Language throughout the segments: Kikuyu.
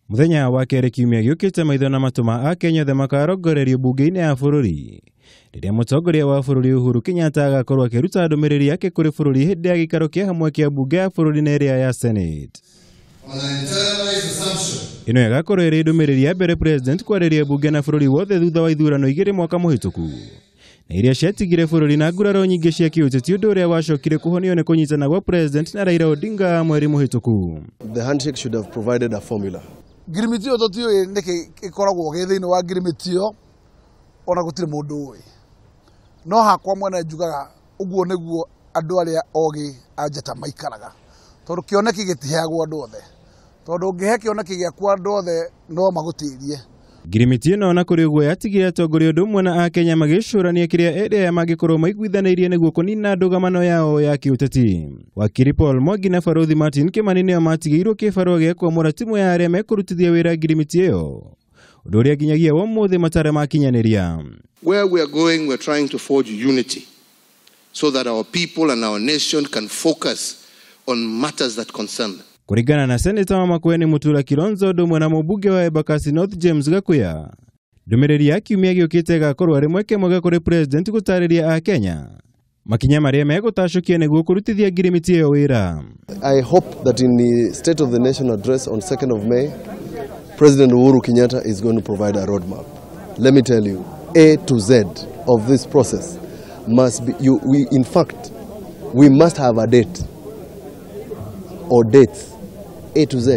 Muthenya wa kerĩ kiumia gĩũkĩte maitho na matũ ma akenya othe makarongorerio bunge-inĩ ya bũrũri rĩrĩa mũtongoria wa bũrũri Uhuru Kenyatta agakorwo akĩruta ndũmĩrĩri yake kũrĩ bũrũri hĩndĩ ya gĩikaro kĩa hamwe kĩa bunge ya bũrũri na ĩrĩa ya Senate. Ĩno ĩgakorwo ĩrĩ ndũmĩrĩri ya mbere president kwarĩria bunge na bũrũri wothe thutha wa ithurano igĩrĩ mwaka mũhĩtũku na iria ciatigire bũrũri na nguraro nyingĩ cia kĩũteti, ũndũ ũrĩa wacokire kũhonio nĩ kũnyitana gwa president na Raila Odinga mweri mũhĩtũku. The handshake should have provided a formula. Ngirimiti ĩyo tũtiũĩ nĩkĩ ĩkoragwo gĩ thĩinĩ wa ngirimiti ĩyo, ona gũtirĩ mũndũ ũĩ. No hakwa mwene njugaga ũguo nĩguo andũ arĩa ogĩ a njata maikaraga, tondũ kĩoneki gĩtiheagwo andũ othe, tondũ ũngĩhe kĩoneki gĩaku andũ othe no magũtĩrie. Ngirimiti ĩno ona kũrĩ ũguo yatigire atongoria ũndũ ũmwe na akenya magĩcũrania kĩrĩa erĩ aya mangĩkorwo maiguithanĩirie nĩguo kũnina ndũgamano yao ya kĩũteti. Wakiri Paul Mwangi na Barothi Martin Kimani nĩo matigĩirwo kĩbarũa gĩa kwamũra timu ya arĩa mekũrutithia wĩra ngirimiti ĩyo, ũndũ ũrĩa nginyagia wa ũmũthĩ matarĩ makinyanĩria. Where we are going, we are trying to forge unity so that our people and our nation can focus on matters that concern them. Kũringana na Seneta wa Makueni Mutura Kilonzo ũndũ ũmwe na mũmbunge wa Embakasi North James Gakuya, ndũmĩrĩri ya kiumia gĩũkĩte ĩgakorwo arĩ mweke mwega kũrĩ president gũtarĩria akenya makinya marĩa megũtacũkia nĩguo kũrutithia ngirimiti ĩyo wĩra. I hope that in the State of the Nation address on 2nd of May, President Uhuru Kenyatta is going to provide a roadmap. Let me tell you, A to Z of this process must be, in fact, we must have a date or dates, A to Z,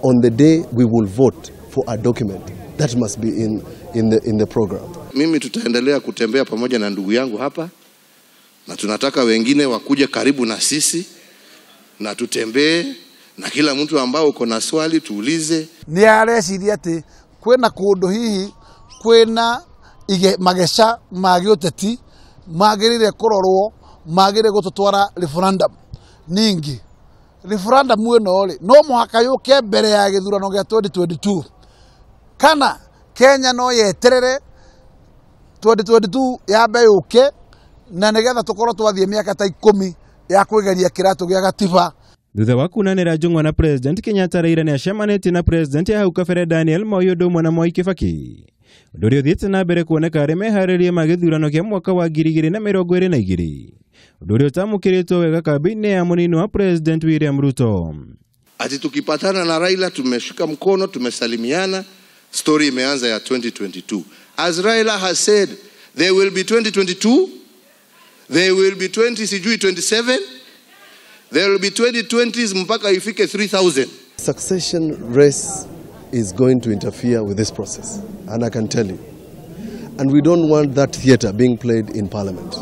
on the day we will vote for a document. That must be in the program. Mimi tutaendelea kutembea pamoja na ndugu yangu hapa, na tunataka wengine wakuje karibu na sisi na tutembee, na kila mtu ambao uko na swali tuulize. Nĩ areciria atĩ kwĩna kũndũ hihi kwĩna mageca ma gĩũteti magĩrĩire kũrorwo, magĩrĩire gũtũtwara referendum. Ningĩ referendum ĩno rĩ, no mũhaka yũke mbere ya gĩthurano gĩa 2022, kana Kenya no yeterere 2022 yambe yũke, na nĩgetha tũkorwo twathiĩ mĩaka ta 10 ya kwĩgeria kĩratũ gĩa gatiba. Thutha wa kunanĩra njũng'wa na President Kenyatta, Raila nĩacemanĩtie na President ya hau kabere Daniel Moi ũndũ ũmwe na Mwai Kibaki, ũndũ ũrĩa ũthiĩte na mbere kuoneka arĩ meharĩria ma gĩthurano kĩa mwaka wa 2022, ũndũ ũrĩa ũtamũkĩrĩtwo wega kambĩ-inĩ ya mũnini wa President William Ruto. Ati tukipatana na Raila tumeshika mkono, tumesalimiana, story imeanza ya 2022. As Raila has said, there will be 2022, there will be 20 sijui 27, there will be 2020s mpaka ifike 3000. Succession race is going to interfere with this process, and I can tell you. And we don't want that theater being played in parliament.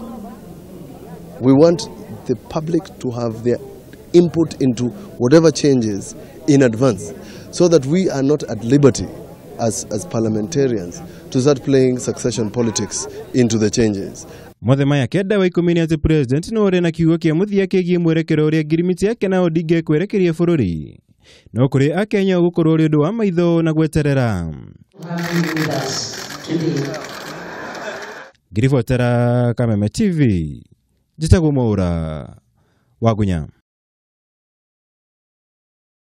We want the public to have their input into whatever changes in advance, so that we are not at liberty as parliamentarians to start playing succession politics into the changes. Mothe maya kenda wa ikũmi nĩ atĩ president no ũrĩ na kiugo kĩa mũthia kĩgiĩ mwerekero ũrĩa ngirimiti yake na Odinga ĩkwerekeria bũrũri, no kũrĩ akenya ũgũkorwo ũrĩ ũndũ wa maitho na gweterera. Ngiribotera Kameme TV, njĩtagwo Mwaũra wa Ngunya.